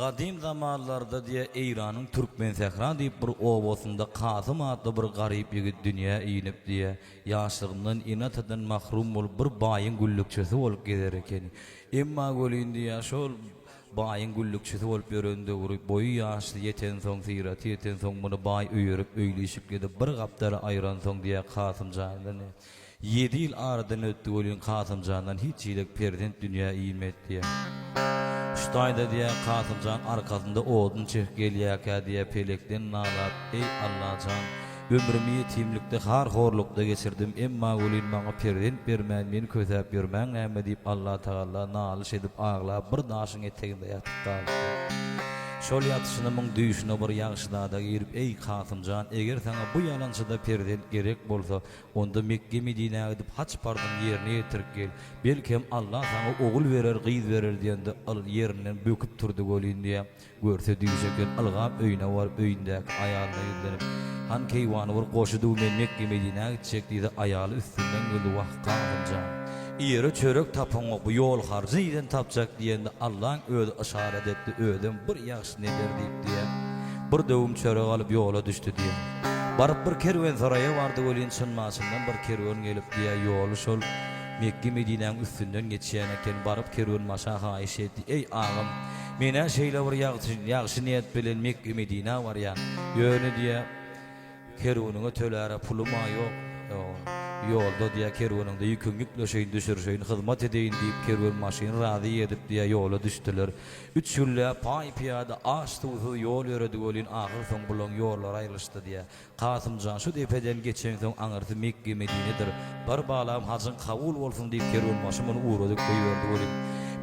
Gadym zamanlarda diýe Eýranyň Türkmensähra diýip bir obasynda Kasym atly bir garyp ýigit dünýä inip diýe, ýaşlygyndan ene-atadan mahrum bolup bir baýyň güllükçisi bolup gezer ekeni. Emma welin diýe şol baýyň güllükçisi bolup ýören döwri boýy ýaşly ýetensoň, syraty ýetensoň muny baý öýerip öýli-işikli edip bir gapdala aýransoň diýe Kasym jandan Ýedi ýyl aradan ötdi welin Kasymjandan hiç hili perzent dünýä inmedi diýýär. Şu taýda diýýär Kasymjan arkasynda odun çekip gelýärkä diýýär pelekden nalap, Eý Allajan, ömrümi ýetimlikde har-horlukda geçirdim, emma welin maňa perzent bermän meni kösäp ýörmäň näme diýip Allatagalla nalyş edip aglap bir daşyň eteginde ýatyp galypdyr. Şol ýatyşyna muň düýşüne bir ýagşyzada girip, Eý Kasymjan, eger saňa bu ýalançyda perzent gerek bolsa, Onda Mekge-Medinä gidip haç parzyny ýerine ýetirip gel. Belkem, Allah saňa ogul berer, gyz berer diýende, yl ýerinden böküp turdy welin diýýär. Görse düýş eken, ylgap öýüne baryp, öýündäki aýalyna ýüzlenip, Han keýwany bir goşy düw men Mekge-Medinä gitjek diýse, aýaly üstünden güldi, Wah, Kasym jan! Iýere çörek tapaňok, bu ýol harjy nirden tapjak diýende, Allaň özi yşarat etdi, özem bir ýagşyny eder diýip diýýär. Bir döwüm çörek alyp ýola düşdi diýýär. Baryp bir kerwensaraýa bardy welin Çynmaçyndan bir kerwen gelip diýýär, ýoly şol Mekge-Medinäň üstünden geçýän eken. Baryp kerwenbaşa haýyş etdi, Eý, agam, men-ä şeýle bir ýagty, ýagşy niýet bilen Mekge-Medinä barýan. Ýöne diýýär, kerweniňe töläre pulum-a ýok. Ýolda diýýär, kerweniňde ýüküňi ýükleşeýin, düşürişeýin, hyzmat edeýin diýip, kerwenbaşyny razy edip diýýär, ýola düşdüler. Üç günläp paý-pyýada, aç-suwsuz ýol ýöredi welin, ahyrsoňy bulaň ýollary aýrylyşdy diýýär. Kasym jan, şu depeden geçeňsoň aňyrsy Mekge-Medinedir. Bar balam, hajyň kabul bolsun diýip, kerwenbaşy muny ugradyp goýberdi welin,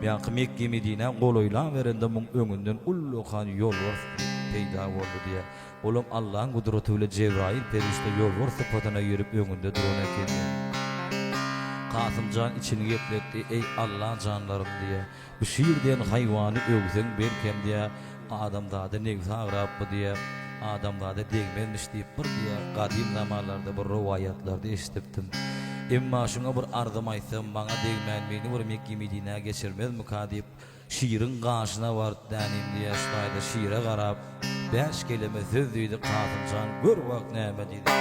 ýaňky Mekge-Medinä golaýlaberende muň öňünden ullakan ýolbars peýda boldy diýýär. Olam Allaň gudraty bilen Jebraýyl perişde ýolbars sypatyna girip öňünde duran eken diýýär. Kasym jan içini gepletdi, Eý, Alla janlarym diýýär. Bu şir diýen haýwany öwseň belkem diýä, adamzada nebsi agrap bu diýä, adamzada degmezmiş diýip bir diýä gadym zamanlarda bir rowaýatlarda eşidipdim. Emma şuňa bir arzym aýtsam maňa degmän meni bir Mekge-Medinä geçirmezmika diýip şiriň gaşyna baryp dänim diýä şu taýda şire garap Bäş keleme söz diýdi Kasymjan gör wagt näme diýdi.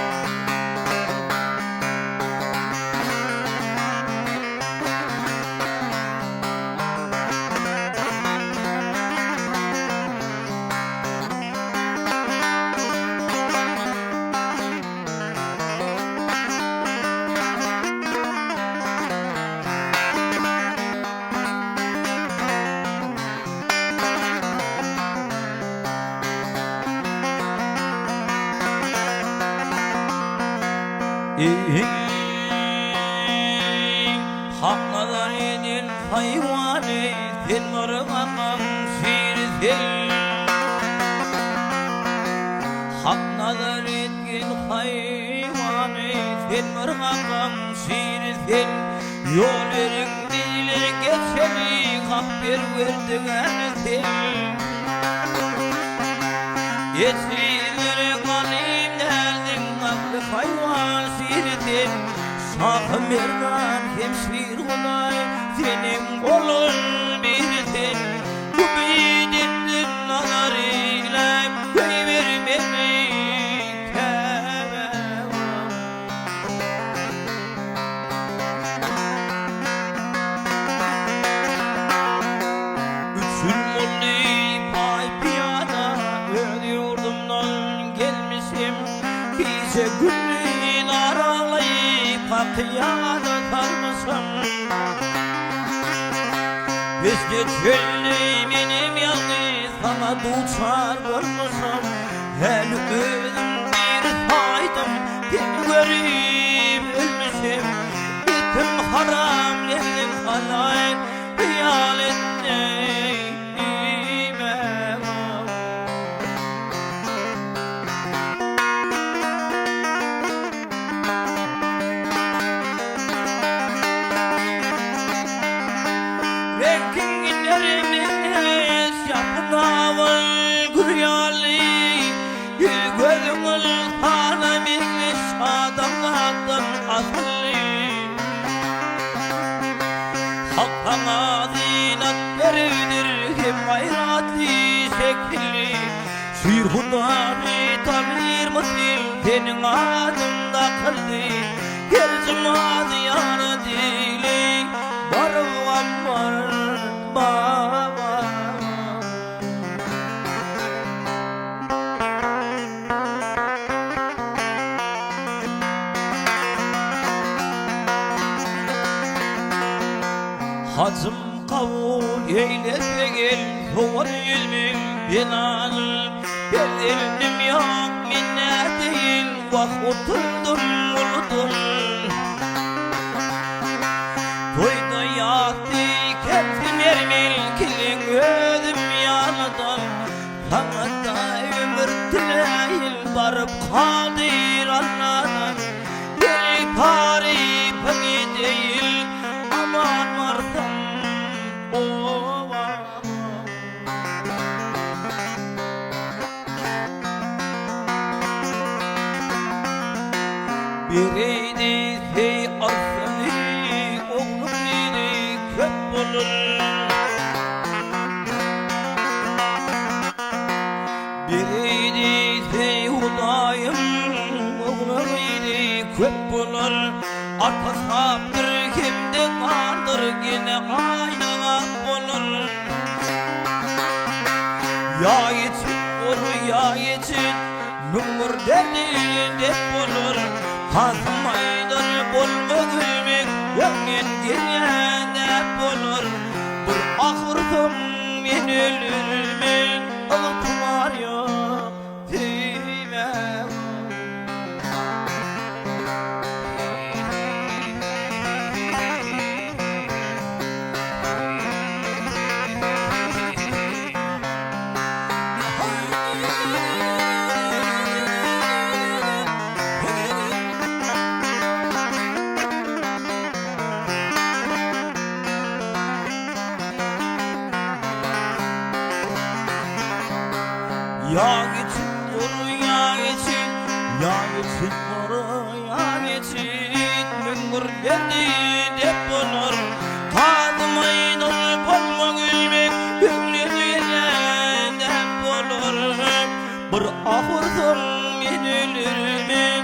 Eý, Hak nazar eden haýwany, sen bir gapyň şiri sen. Hak nazar etgin haýwany, sen bir gapyň şiri sen. Ýol beriň diýler geçeli, Hak perwerdigäri sen. Ejizlere ganym däldiň, Akly haýwan şiri sen. Şahy Merdan hem şir Hudaý, Seniň goluň biri sen. Umyt etdim nazar eýläp, Goýber meni Käbä. Üç gün boldy paý-pyýada öz ýurdumdan gelmişim. Gije-gündiz aralaýyp haky ýada salmyşam. Pesde çölde menem ýalňyz saňa duçar bolmuşam. Häli özüm diri saýdym, seni görüp ölmüşim. Etim haram, lebzim halal, hyýal etme diýme. Reňkiň iner meňzeş ýapynawyl gül ýaly, Ýüz-gözüň ynsana meňzeş adamzatdan asylly. Hak saňa zynat beripdir hem gaýratly. şekilli Şir Hudany tanyrmysyn seniň adyň dakyldy Her juma zyýarat eýleý baryp Gammar baba. Hajym kabul eýlese gel sowar ýüzüň belany Perzendim ýok men nädeýin wah utuldym uludan Toýda ýatdy kepsi mermen kiliň özüm ýalydan Saňa-da ömür diläýin baryp kadyr Alladan Seni tarypyň edeýin aman barsam obama. Bereýdi heý arsyny ogluň biri köp bolar. Bereýdi heý Hudaýym ogluň biri köp bolar. Ata sapdyr hem-de gandyr gene aýna bolar. Ýa ýeçit bor ýa ýeçit 1001 derdi dep bolar. Kasym aýdar bolma gülmek öňden gelýän däp bolar. Bir ahyrsoň men ölermen ygtybar ýok söýmäge. Ýa geçip dur, ýa geçip, ýa geçip dur, ýa geçip, 1001 derdi dep bolar. Kazym aýdar bolma gülmek, öňden gelýän däp bolar. Bir ah ursaň men ölermen.